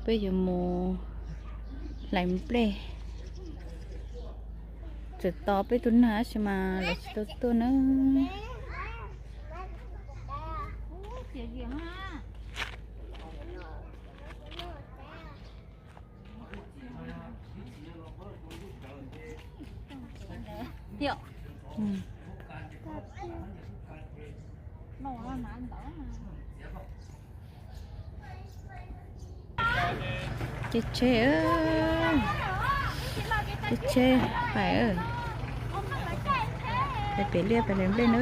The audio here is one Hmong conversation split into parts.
Peb yuav mus hlais nplej. Txawm tos peb tus nag tab sis mas lawv tsis tau tuaj na. Tsheb tsheb, tsheb tsheb pais, pais pem liaj pais hlais nplej na.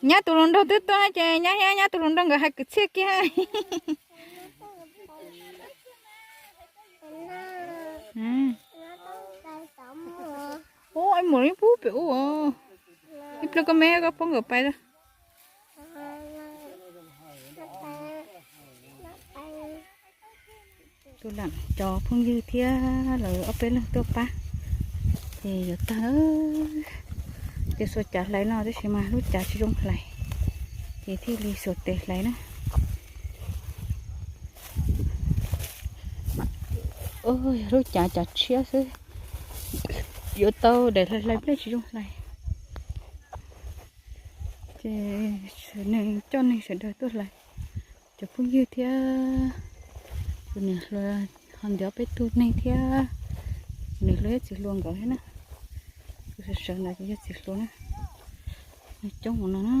Nyab tus hluas nraug twb tuaj ces nyab thiab nyab tus hluas nraug nkawd hais kwv txhiaj kiag. Ub, ib mus ib pub pem ub. Ib pliag koj me koj pab nkawd pais. Tus lam cov phooj ywg thiab lawv ob peb leeg tuaj pab ces yuav tag. Ces xuas cav hlais no tab sis mas lub cav tsis zoo hlais, ces thiaj li xuas tes hlais na. Yog lub cav cav tshiab xwb, yuav tau daim hlais hlais nplej tsis zoo hlais. Ces nws coj neeg sawv daws tuaj hlais, cov phooj ywg thiab tus niam hluas ho ntiav peb tug neeg thiab, nws hluas yog txiv hluas nkawd thiab na. Tus sawv sawv ntawd ces yog txiv hluas na. Nws coob mus no na.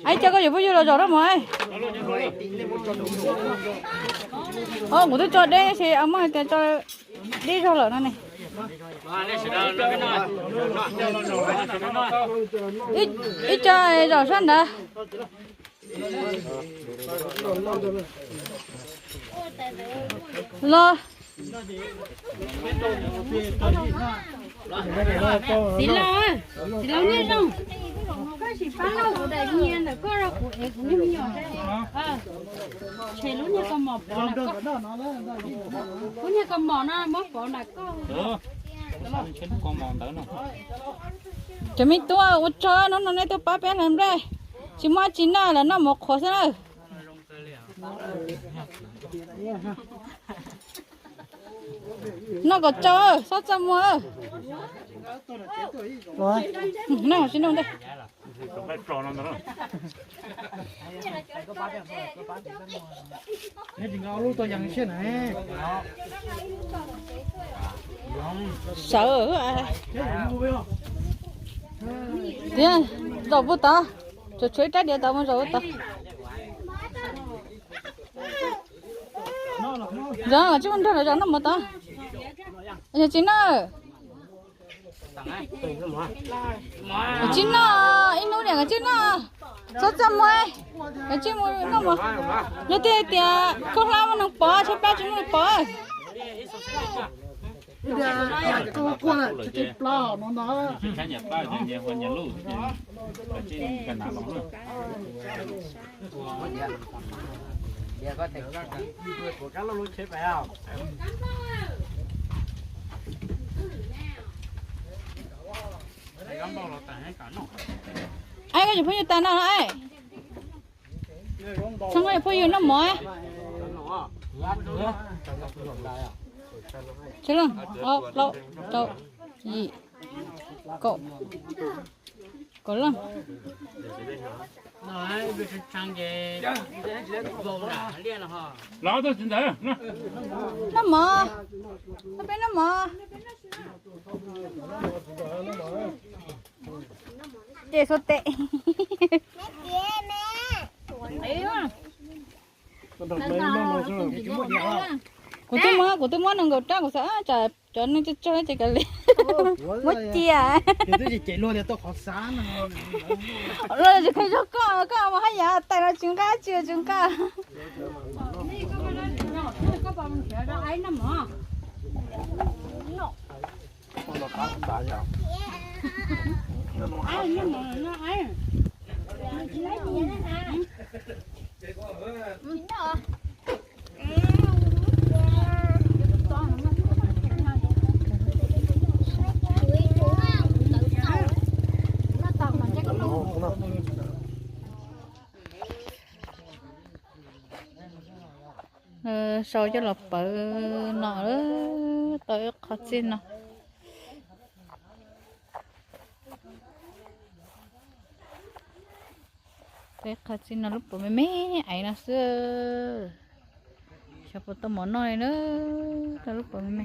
Ib co koj yuav phooj ywg los zos rau mos. Kuv twb tso deb ces muaj tias tso deb zog lawm no ne. Ib co zom sab ntawd. Los. Txiv laus, txiv laus Nyiaj Zoo, koj sim pab lauj kuv daim nyiaj ntawm koj rau kuv es kuv niag me nyuam. Tshem lub niag kaus mom pov nram koj. Lub niag kaus mom no muab pov nram koj. Cov me tub ua tsaug, hnub no nej tuaj pab peb hlais nplej, tsis muaj dab tsi noj lawm, noj mov qhuav xwb na. Noj kom tsau, txhob txaj muag. Noj tsis noj ntej. Sawv tiag, zaum puag tod, tshuav tshuav ib rab diav tod mus zaum puag tod. Zov, tsis muaj nrog lawv zov noj mov tod. Yog tsis noj, tsis noj, ib hnub niam kav tsij noj, txhob txaj muag, kav tsij mus noj mov. Luag twb hais tias khaub hlab muaj neeg pov, tshaib plab tsis muaj neeg pov. Ai, koj yuav phooj ywg tas no, txhob koj yuav phooj ywg noj mov. Tsib leej, ob, plaub, rau, yim, kaum, kaum leej. Noj mov, peb noj mov. Ces xuas tes. Kuv twb muab, kuv twb muab nees nkaum rab, kuv xav tsam cov neeg tsawg tsawg ces kav liam. Muab cia. Los tsis qhia zog koj, koj mus haj yam tais los tsis nqa, tsis tsis nqa. Sau coj los pawv no, tau ib qho txij no. Tau ib qho txij no lub puav me me aiv no xwb. Xyov puas tau mov noj li na, tau lub puav me me.